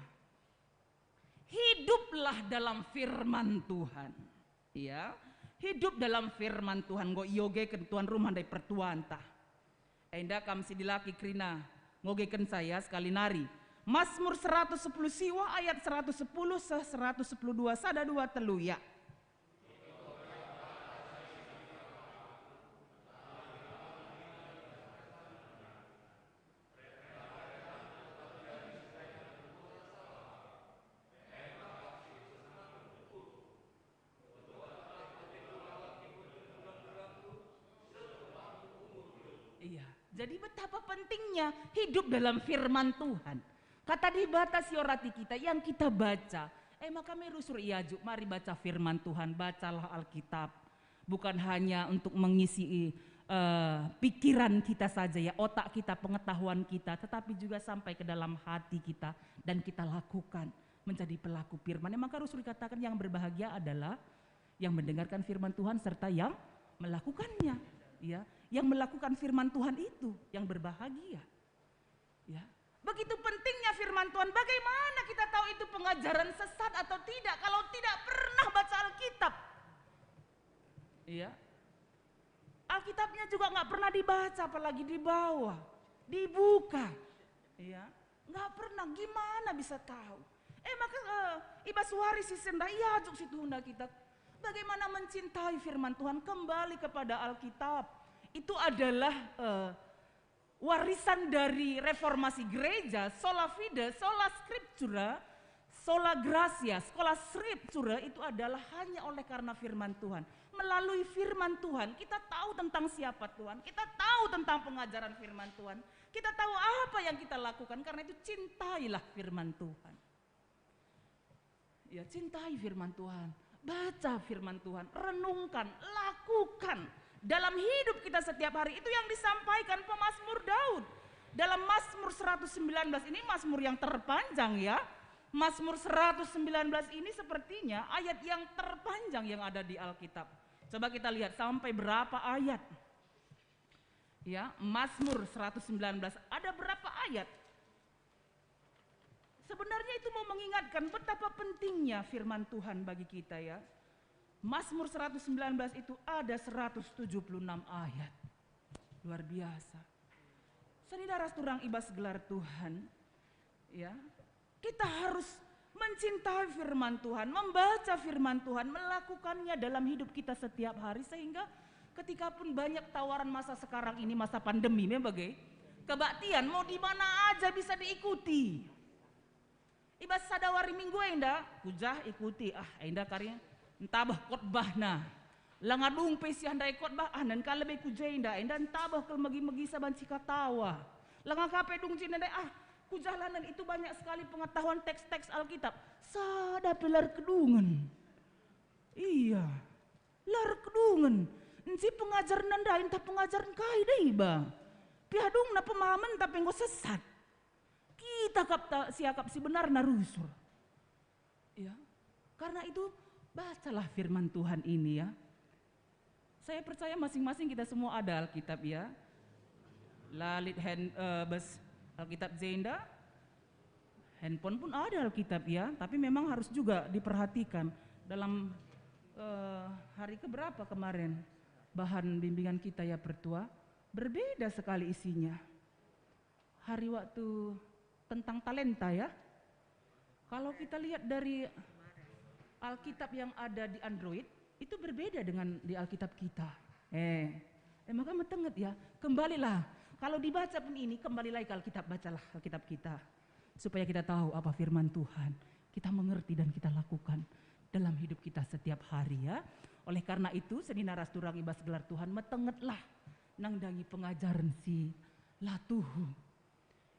hiduplah dalam firman Tuhan. Ya, Hidup dalam firman Tuhan, enggo iogeken tuan rumah ndai pertuanta. Enda kam si dilaki kerina, ngogekenca ya sekali nari. Mazmur seratus sepuluh siwa ayat seratus sepuluh seh seratus sepuluh dua, sada dua telu ya. Iya, jadi betapa pentingnya hidup dalam firman Tuhan. Kata Dibata si orati kita yang kita baca. Eh, maka me rusur iajuk, mari baca firman Tuhan, bacalah Alkitab. Bukan hanya untuk mengisi, eh, pikiran kita saja ya, otak kita, pengetahuan kita, tetapi juga sampai ke dalam hati kita dan kita lakukan menjadi pelaku firman. Eh, maka rusur dikatakan yang berbahagia adalah yang mendengarkan firman Tuhan serta yang melakukannya. Ya, yang melakukan firman Tuhan itu yang berbahagia. Ya. Begitu pentingnya firman Tuhan. Bagaimana kita tahu itu pengajaran sesat atau tidak kalau tidak pernah baca Alkitab? Iya. Alkitabnya juga nggak pernah dibaca, apalagi dibawa, dibuka. Iya. Nggak pernah, gimana bisa tahu? Eh, maka, eh, i bas wari si enda iajuk situhuna kita bagaimana mencintai firman Tuhan, kembali kepada Alkitab. Itu adalah, eh, warisan dari reformasi gereja, sola fide, sola scriptura, sola gratia, sekolah scriptura itu adalah hanya oleh karena firman Tuhan. Melalui firman Tuhan, kita tahu tentang siapa Tuhan, kita tahu tentang pengajaran firman Tuhan, kita tahu apa yang kita lakukan, karena itu cintailah firman Tuhan. Ya, cintai firman Tuhan, baca firman Tuhan, renungkan, lakukan dalam hidup kita setiap hari. Itu yang disampaikan pemazmur Daud. Dalam Mazmur seratus sembilan belas ini, Mazmur yang terpanjang ya. Mazmur seratus sembilan belas ini sepertinya ayat yang terpanjang yang ada di Alkitab. Coba kita lihat sampai berapa ayat. Ya, Mazmur seratus sembilan belas, ada berapa ayat? Sebenarnya itu mau mengingatkan betapa pentingnya firman Tuhan bagi kita ya. Mazmur seratus sembilan belas itu ada seratus tujuh puluh enam ayat. Luar biasa. Senina ras turang i bas gelar Tuhan, ya, kita harus mencintai firman Tuhan, membaca firman Tuhan, melakukannya dalam hidup kita setiap hari, sehingga ketika pun banyak tawaran masa sekarang ini, masa pandemi, me bage, kebaktian mau di mana aja bisa diikuti. I bas sada wari Minggu enda, kujah ikuti, ah, enda kari ntabeh khotbahna. Langa dung pe siah ndai khotbah, ah, nen ka lebe ku jenda, enda ntabeh kal megi-megi saban sikatawa. Langa ka pe dung jenda ndai, ah, kujah la nen, itu banyak sekali pengetahuan teks-teks Alkitab. Sada pe la erkedungen. Iya, la erkedungen. Nci pengajarna ndai ntah pengajaren kai deba. Piah dungna pemahamen tapi enggo sesat. Kita kap ta, siakap si benarna rusur. Ya. Karena itu, bacalah firman Tuhan ini ya. Saya percaya masing-masing kita semua ada Alkitab ya. La lit hand, eh, bas Alkitab jenda, handphone pun ada Alkitab ya, tapi memang harus juga diperhatikan. Dalam, eh, hari keberapa kemarin bahan bimbingan kita ya Pertua, berbeda sekali isinya. Hari waktu tentang talenta ya. Kalau kita lihat dari Alkitab yang ada di Android, itu berbeda dengan di Alkitab kita. Eh, eh maka metenget ya, kembalilah. Kalau dibaca pun ini, kembalilah ke Alkitab, bacalah Alkitab kita. Supaya kita tahu apa firman Tuhan, kita mengerti dan kita lakukan dalam hidup kita setiap hari ya. Oleh karena itu, senina ras turang i bas gelar Tuhan, metengetlah nandangi pengajaren si la tuhu.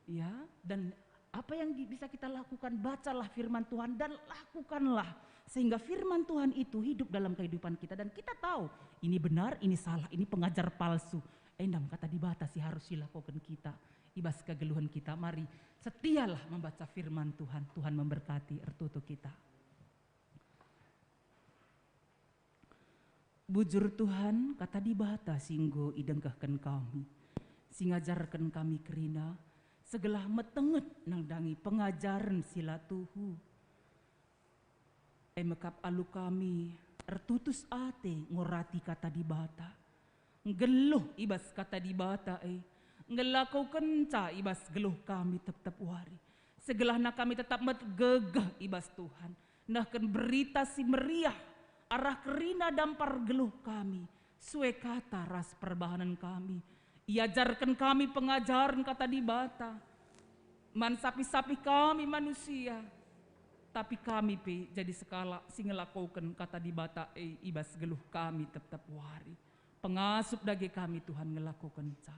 Ya, dan apa yang di, bisa kita lakukan, bacalah firman Tuhan dan lakukanlah. Sehingga firman Tuhan itu hidup dalam kehidupan kita dan kita tahu ini benar, ini salah, ini pengajar palsu. Endam kata Dibata si harus dilakukan kita. I bas kegeluhen kita, mari setialah membaca firman Tuhan. Tuhan memberkati, ertoto kita. Bujur Tuhan, kata Dibata si enggo idengkehken kami, si ngajarken kami kerina, segelah metenget nandangi pengajaren si la tuhu. E mekap alu kami ertutus ate ngorati Kata Dibata. Nggeluh i bas Kata Dibata e, ngelakokenca i bas geluh kami tep-tep wari. Segelahna kami tetap metgegeh i bas Tuhan, nehken Berita Si Meriah arah kerina dampar geluh kami, sue kata ras perbahanen kami. Iajarken kami pengajaren Kata Dibata man sapih-sapih kami manusia, tapi kami pe jadi sekalak si ngelakoken Kata Dibata e i bas geluh kami tep-tep wari. Pengasup dage kami, Tuhan, ngelakokenca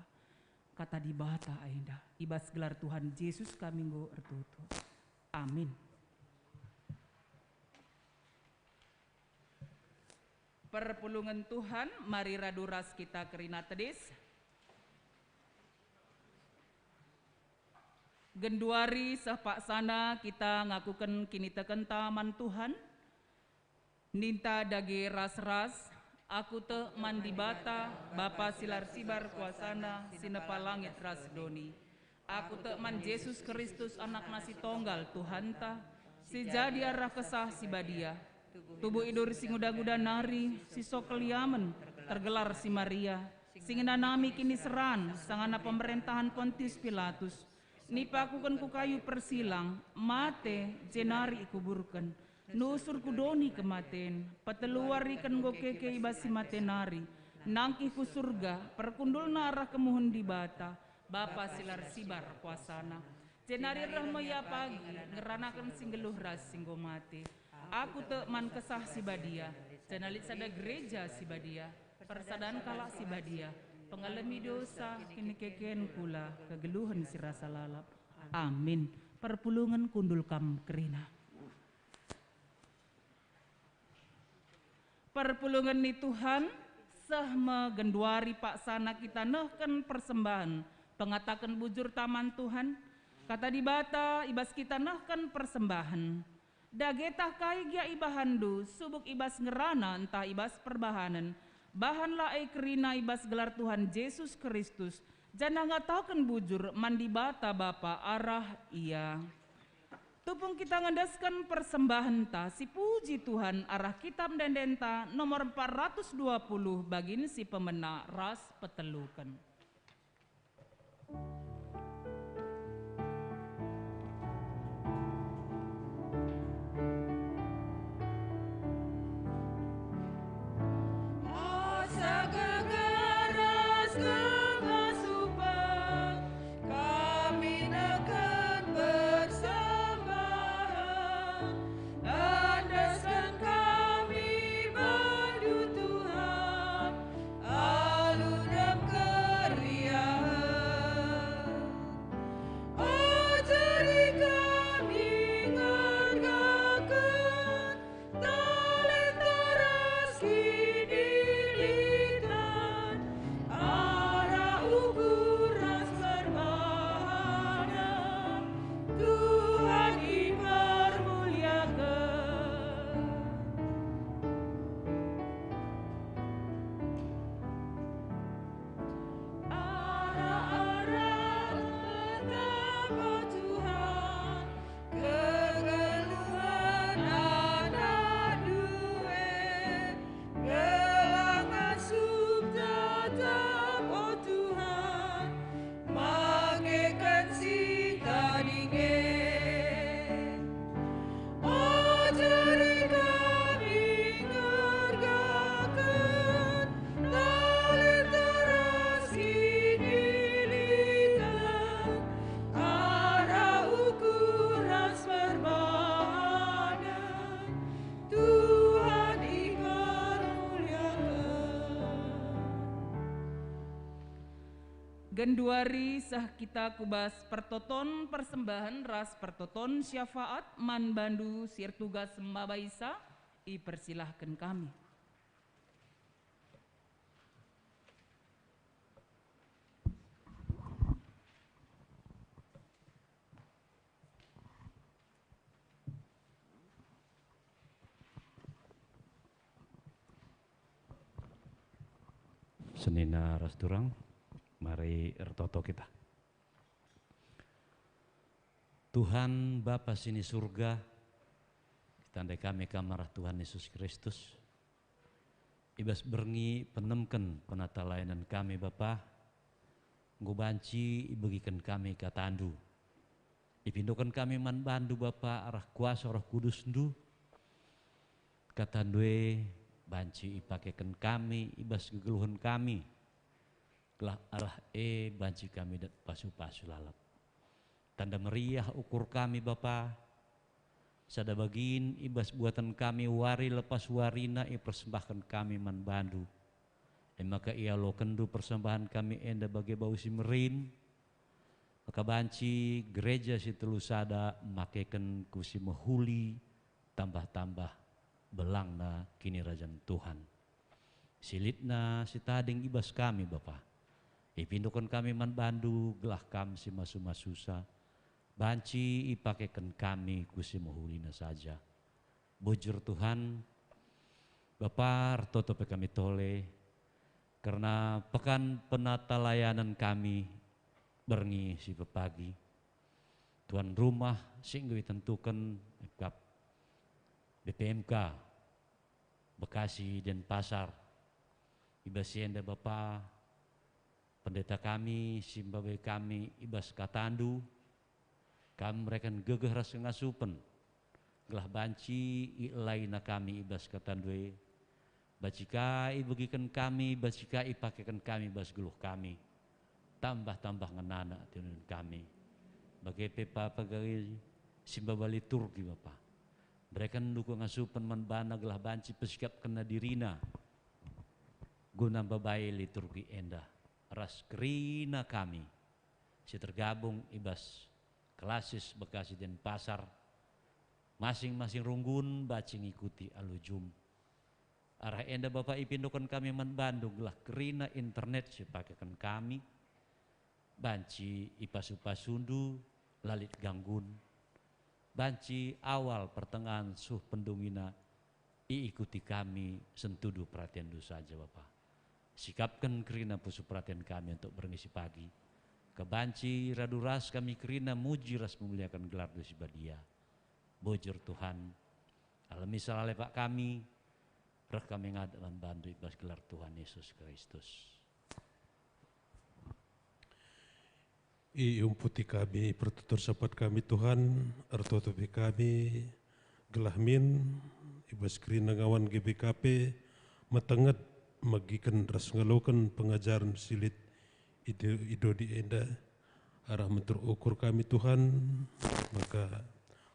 Kata Dibata enda. I bas gelar Tuhan Jesus kami enggo ertoto. Amin. Perpulungen Tuhan, mari radu ras kita kerina tedis. Genduari seh paksana kita ngakuken kinitekenta man Tuhan. Ninta dage ras-ras, aku tek man Dibata, Bapa si la ersibar kuasaNa, si nepa langit ras doni. Aku tek man Jesus Kristus, AnakNa si Tonggal, Tuhanta, si jadi arah Kesah Si Badia. Tubuh i duri si nguda-nguda nari, si sok keliamen, tergelar si Maria, si ngenanami kiniseran sangana pemerentahen Pontius Pilatus, nipakuken ku kayu persilang, mate, jenari ikuburken, nusur ku doni kematen, peteluariken enggo keke i bas si mate nari, nangkih ku Surga, perkundulna arah kemuhen Dibata, Bapa si la ersibar kuasaNa. Jenari reh me Ia pagi, ngeranaken si nggeluh ras si enggo mate. Aku tek man Kesah Si Badia, janah lit sada Gereja Si Badia, persadan kalak si badia, pengalemi dosa, kinikeken kula, kegeluhen si rasa lalap. Amin. Perpulungen kundul kam kerina. Perpulungen ni Tuhan, seh me genduari paksana kita nehken persembahen, pengataken bujurta man Tuhan. Kata Dibata i bas kita nehken persembahen. Dage tah kai gia ibahanndu, subuk i bas ngerana ntah i bas perbahanen, bahanlah e kerina i bas gelar Tuhan Jesus Kristus, janah ngataken bujur man Dibata Bapa arah Ia. Tupung kita ngendesken persembahenta si puji Tuhan arah Kitab Ende-endenta nomor empat ratus dua puluh, bagin si pemena ras peteluken. Asa gegeh ras kengasupen kami nehken persembahen, endesken kami bandu Tuhan, alu dem keriahen. Ajari kami ngergaken talenta ras kinilitan, arah ukur ras perbahanen Tuhan ipermuliaken. Arah-arah tetap, o Tuhan, kegeluhen anak due, gelah ngasup tetap, o Tuhan, mageken si tading e. Ajari kami ngergaken talenta ras kinilitan, arah ukur ras perbahanen Tuhan ipermuliaken. Genduari seh kita ku bas pertoton persembahen ras pertoton syafaat man bandu si ertugas maba isa, ipersilahken kami. Senina ras turang, mari ertoto kita. Tuhan, Bapa si ni Surga, itandai kami Kam arah Tuhan Yesus Kristus. I bas berngi penemken penatalayanen kami, Bapa, enggo banci ibegiken kami katandu. Ipindoken kami man bandu, Bapa, arah kuasa Roh Kudusndu. Katandu e banci ipakeken kami i bas kegeluhen kami, gelah arah e banci kami dat pasu-pasu lalap. Tanda meriah ukur kami, Bapa, sada bagin i bas buaten kami wari lepas warina ipersembahken kami man bandu. E maka ialokenndu persembahen kami enda bage bau si merim, maka banci gereja si telu sada makeken ku si mehuli tambah-tambah belangna Kinirajan Tuhan. Silitna si tading i bas kami, Bapa, ipindoken kami man bandu gelah kam si masu-masusa, banci ipakeken kami ku si mehulina saja. Bujur Tuhan, Bapa, ertoto pe kami tole, kerna pekan penatalayanen kami berngi si pepagi. Tuan rumah si enggo itentuken, P K P, B P M K, Bekasi, Denpasar. I bas si enda, Bapa, pendeta kami si mbabai kami i bas katandu, kam mereken gegeh ras kengasupen, gelah banci ielaina kami i bas katandu e. Banci ka ibegiken kami, banci ka ipakeken kami bas geluh kami. Tambah-tambah ngenana ateNdu kami. Bage pe Bapa, bagi si mbabai liturgi, Bapa. Berekenndu kengasupen man bana gelah banci pesikapkenna dirina guna mbabai liturgi enda ras kerina kami si tergabung i bas Klasis Bekasi Denpasar, masing-masing runggun banci ngikuti alu jum. Arah enda, Bapa, ipindoken kami man bandu gelah kerina internet si pakeken kami, banci ipasu-pasundu, la lit ganggun, banci awal pertengahen suh pendungina iikuti kami sentudu peratenNdu saja, Bapa. Sikapken kerina pusuh peraten kami untuk berngi si pagi. Kebanci radu ras kami kerina muji ras memuliaken gelarNdu si badia. Bujur Tuhan, alemi salah lepak kami, reh kami ngadap man bandu i bas gelar Tuhan Yesus Kristus. Iumputi kami pertutur sapat kami, Tuhan, ertoto pe kami, gelah min i bas kerina ngawan G B K P metenget megiken ras ngaloken pengajaren si lit i do-, i dodi enda. Arah mentur ukur kami, Tuhan, maka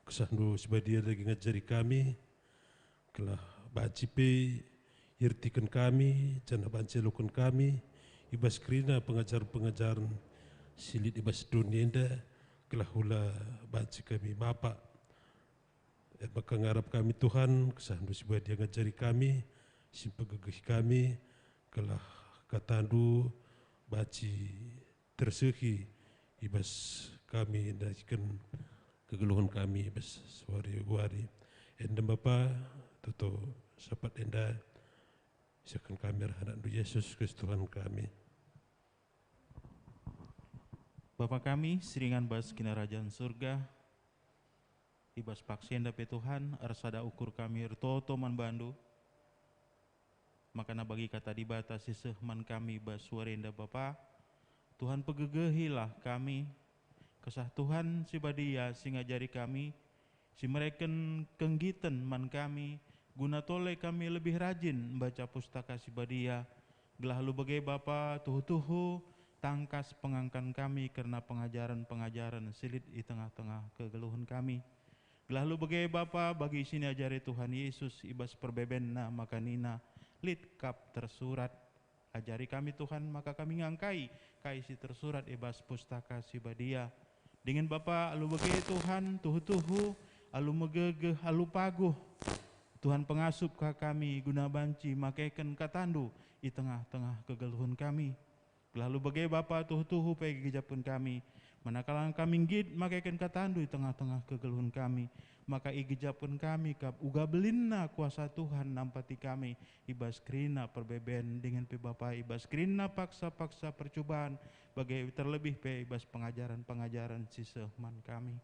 KesahNdu si badia dage ngajari kami, gelah banci pe iertiken kami, janah banci aloken kami i bas kerina pengajaren-pengajaren si lit i bas doni enda, gelah ula banci kami mapa. E maka ngarap kami, Tuhan, KesahNdu si badia ngajari kami, si mpegegehi kami, gelah kataNdu banci tersehi i bas kami ndahiken kegeluhen kami i bas sehari-hari. Enda Bapa, toto sapat enda, isehken kami arah AnakNdu Yesus Kristus Tuhan kami. Bapa kami, si ringan bas Kinirajan Surga, i bas paksa enda pe Tuhan, ersada ukur kami ertoto man baNdu, maka nabagi Kata Dibata si seh man kami bas wari enda Bapa. Tuhan, pegegehilah kami, Kesah Tuhan si Badia si ngajari kami, si mereken kenggiten man kami, guna tole kami lebih rajin mbaca Pustaka Si Badia, gelah alu bage Bapa tuhu-tuhu tangkas pengangkan kami kerna pengajaren-pengajaren si lit i tengah-tengah kegeluhen kami. Gelah alu bage Bapa bagi si niajari Tuhan Yesus i bas perbebenNa maka nina, "Lit kap tersurat." Ajari kami, Tuhan, maka kami ngangkai kai si tersurat i bas Pustaka Si Badia. Dingen Bapa, alu bage, Tuhan, tuhu-tuhu, alu megegeh, alu paguh, Tuhan, pengasup ka kami guna banci makeken KataNdu i tengah-tengah kegeluhen kami. Gelah alu bage, Bapa, tuhu-tuhu pe igejapken kami, manakala kami nggit makeken KataNdu i tengah-tengah kegeluhen kami, maka igejapken kami kap uga belinna kuasa Tuhan nampati kami i bas kerina perbeben, dingen pe Bapa i bas kerina paksa-paksa percuban, bage terlebih pe i bas pengajaren-pengajaren si seh man kami.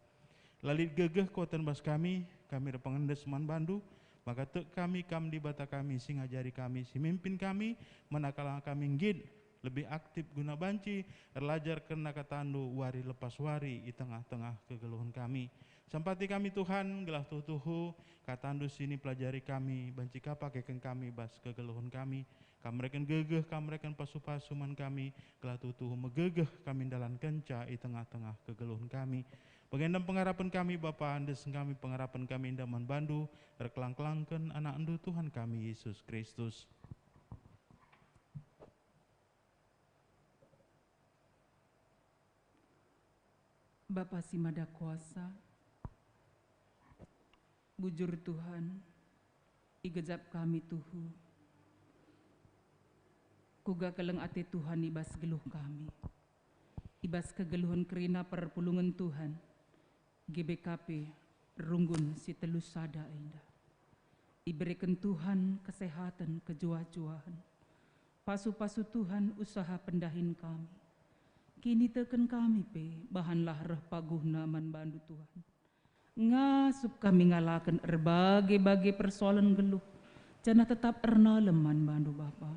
La lit gegeh kuaten bas kami, kami erpengendes man baNdu, Maka tek kami Kam Dibata kami, si ngajari kami, si mimpin kami, manakala kami nggit lebih aktip guna banci erlajar kerna kataNdu wari lepas wari i tengah-tengah kegeluhen kami. Sampati kami, Tuhan, gelah tuhu-tuhu kataNdu si nipelajari kami banci Kam pakeken kami bas kegeluhen kami. Kam mereken gegeh, Kam mereken pasu-pasu man kami, gelah tuhu-tuhu megegeh kami ndalankenca i tengah-tengah kegeluhen kami. Bagenda pengarapen kami, Bapa, endesken kami pengarapen kami enda man baNdu, erkelang-kelangken AnakNdu Tuhan kami, Yesus Kristus. Bapa si Mada Kuasa, bujur Tuhan, igejap kami tuhu. Kuga keleng ate Tuhan i bas geluh kami, i bas kegeluhen kerina perpulungen Tuhan, G B K P runggun si telu sada enda. Ibereken Tuhan kesehaten, kejuah-juahen. Pasu-pasu Tuhan usaha pendahin kami. Kiniteken kami pe bahanlah reh paguhna man baNdu, Tuhan. Ngasup kami ngalaken erbage-bage persoalen geluh, janah tetap ernalem man baNdu, Bapa.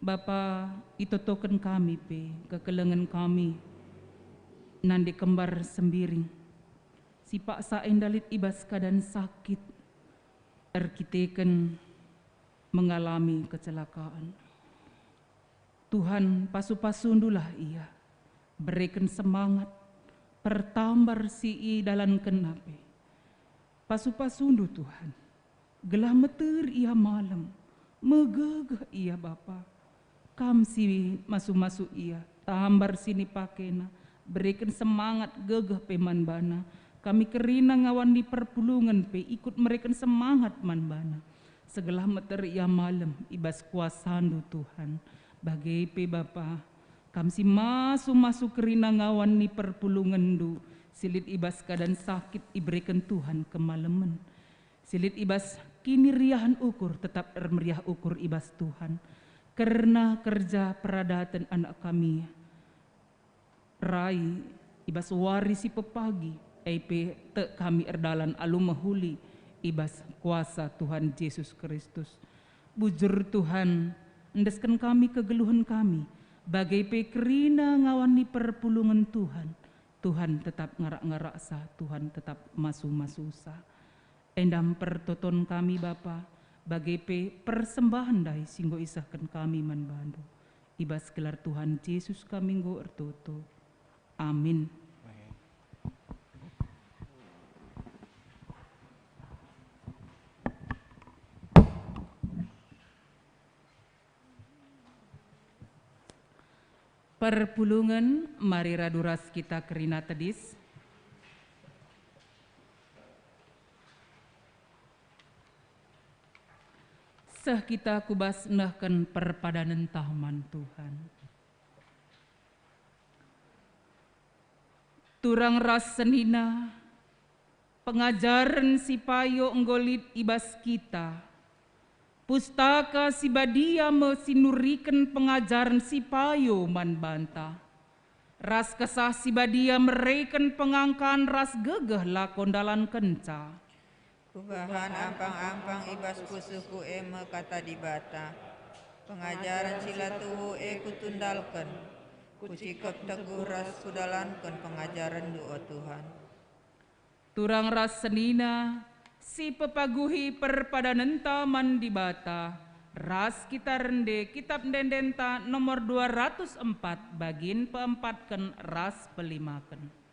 Bapa, itotoken kami pe kekelengen kami nande kembar Sembiring, si paksa enda lit i bas keadan sakit, erkiteken mengalami kecelakaan. Tuhan, pasu-pasundulah ia, bereken semangat, pertambar si idalankenna pe. Pasu-pasundu, Tuhan, gelah meter ia malem, megegeh ia, Bapa. Kam si masu-masu ia, tambar si nipakena, bereken semangat gegeh pe man bana. Kami kerina ngawan ni perpulungen pe ikut mereken semangat man bana. Segelah meter ia malem i bas kuasaNdu, Tuhan. Bage pe, Bapa, Kam si masu-masu kerina ngawan ni perpulungenNdu, si lit i bas keadan sakit ibereken Tuhan kemalemen. Si lit i bas kiniriahen ukur tetap ermeriah ukur i bas Tuhan. Kerna kerja peradaten anak kami, rai i bas wari si pepagi, e pe tek kami erdalan alu mehuli i bas kuasa Tuhan Jesus Kristus. Bujur Tuhan, endesken kami kegeluhen kami, bage pe kerina ngawan ni perpulungen Tuhan. Tuhan tetap ngarak-ngaraksa, Tuhan tetap masu-masusa. Enda mpertoton kami, Bapa, bage pe persembahen ndai si enggo isehken kami man baNdu. I bas gelar Tuhan Jesus kami enggo ertoto. Amin. Perpulungen, mari radu ras kita kerina tedis. Seh kita ku bas nehken perpadanenta man Tuhan. Turang ras senina, pengajaren si payo enggo lit i bas kita. Pustaka Si Badia me si nuriken pengajaren si payo man banta. Ras Kesah Si Badia mereken pengangkan ras gegeh lako ndalankenca. Kubahan ampang-ampang i bas pusuhku e me Kata Dibata. Pengajaren si la tuhu e kutundalken. Kucikep teguh ras kudalanken pengajarenNdu, o Tuhan. Turang ras senina, si pepaguhi perpadanenta man Dibata, ras kita rende Kitab Ende-endenta nomor dua ratus empat, bagin peempatken ras pelimaken.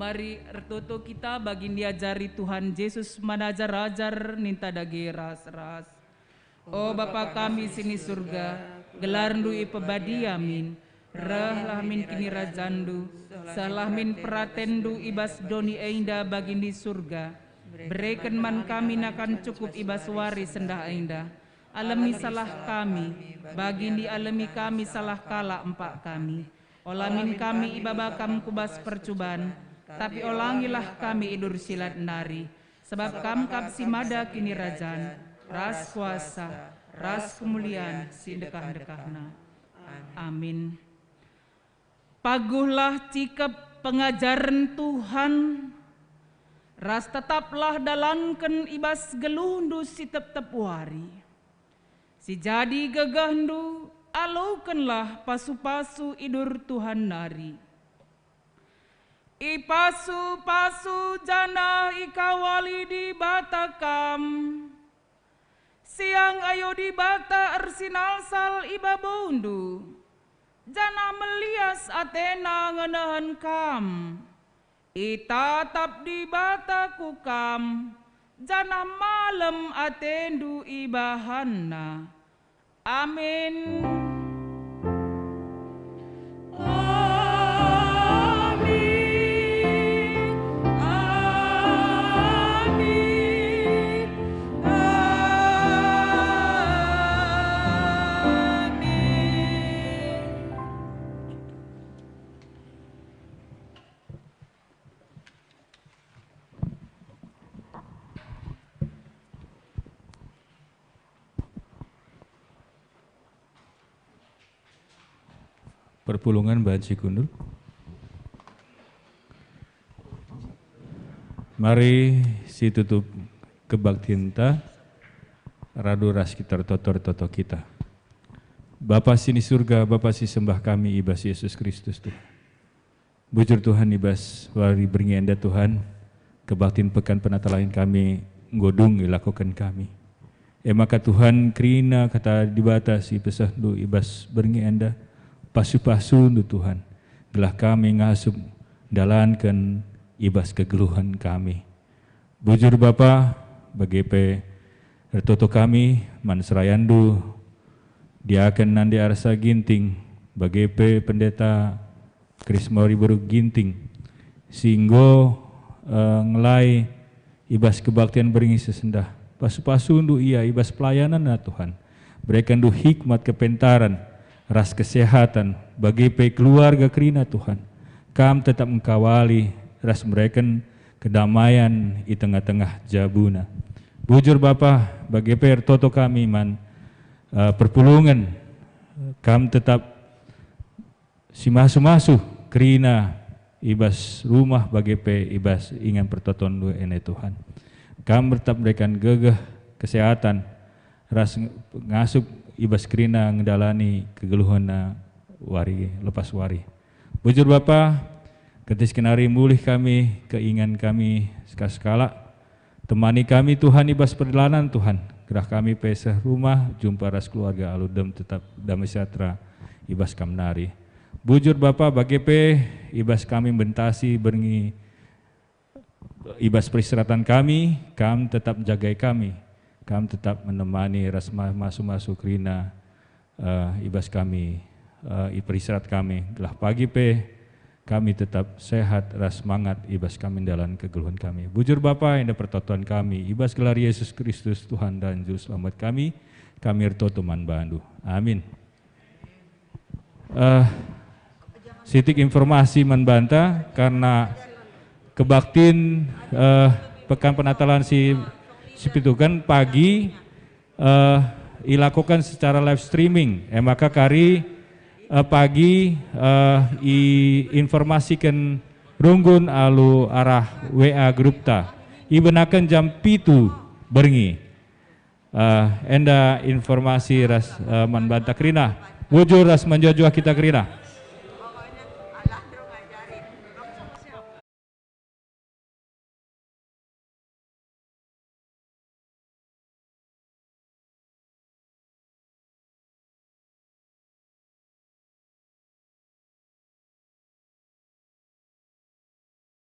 Mari ertoto kita bagi niajari Tuhan Jesus manajar-ajar ninta dage ras-ras. O Bapa kami si ni Surga, gelarNdu ipebadia min, rehlah min kinirajanNdu, sehlah min peratenNdu i bas doni enda bagi ni Surga. Bereken man kami nakan cukup i bas wari sendah enda. Alemi salah kami, bagi nialemi kami salah kalak empak kami. Ola min kami ibaba Kam ku bas percuban, tapi olangilah kami i bas si lat nari, sabap Kam kap si mada kinirajan, ras kuasa, ras kemulian si ndekah-ndekahna. Amin. Paguhlah cikep pengajaren Tuhan, ras tetaplah dalanken i bas geluhndu si tep-tep wari. Si jadi gegehndu, alokenlah pasu-pasu idur Tuhan nari. Ipasu-pasu janah ikawali Dibata kam. Siang ayo Dibata ersinalsal i babundu, janah melias ateNa ngenehen kam. Itatap Dibata ku kam, janah malem atendu ibahanNa. Amin. Amin. Amin. Amin. Perpulungen banci kundul. Mari situtup kebaktinta, radu ras kita ertoto-ertoto kita. Bapa si ni Surga, Bapa si sembah kami i bas Jesus Kristus, Tuhan. Bujur Tuhan, i bas wari berngi enda Tuhan, kebaktin Pekan Penatalain kami enggo dung ilakoken kami. E maka Tuhan, kerina Kata Dibata si pesehndu i bas berngi enda, pasu-pasundu Tuhan, gelah kami ngasup ndalanken i bas kegeluhen kami. Bujur Bapa, bage pe ertoto kami man serayandu, Diaken Nande Arsa Ginting, bage pe Pendeta Krisma Riburuk Ginting, si enggo, eh, ngelai i bas kebaktian berngi si sendah. Pasu-pasundu ia i bas pelayananna, Tuhan. Berekenndu hikmat, kepentaren, ras kesehatan, bage pe keluarga kerina, Tuhan. Kam tetap engkawali ras mereken kedamaian i tengah-tengah jabuna. Bujur Bapa, bage pe ertoto kami man, eh, perpulungen, Kam tetap si masu-masu kerina i bas rumah bage pe i bas ingan pertotonNdu ene, Tuhan. Kam tetap mereken gegeh, kesehatan, ras ng-, ngasup i bas kerina ngedalani kegeluhenna wari lepas wari. Bujur Bapa, kentiskenari mulih kami, keingan kami sekalak-sekalak. Temani kami, Tuhan, i bas perjalanan, Tuhan. Gelah kami pe seh rumah, jumpa ras keluarga alu dem tetap damai sejahtera i bas Kam nari. Bujur Bapa, bage pe i bas kami mbentasi berngi i bas peristirahatan kami, Kam tetap jagai kami. Kam tetap menemani ras ma-, masu-masu kerina eh, i bas kami, eh, i peristiahat kami, gelah pagi pe kami tetap sehat ras semangat i bas kami ndalan kegeluhen kami. Bujur Bapa, enda pertoton kami, i bas gelar Yesus Kristus, Tuhan dan Juru Selamat kami, kami ertoto man baNdu. Amin. Eh, sitik informasi man banta, karena kebaktin, eh, Pekan Penatalain si, si pitu kan pagi, eh, ilakoken secara live streaming. E maka kari, eh, pagi, eh, iinformasiken runggun alu arah W A grupta. Ibenaken jam pitu berngi. Eh, enda informasi ras, eh, man banta kerina. Bujur ras menjuah-juah kita kerina.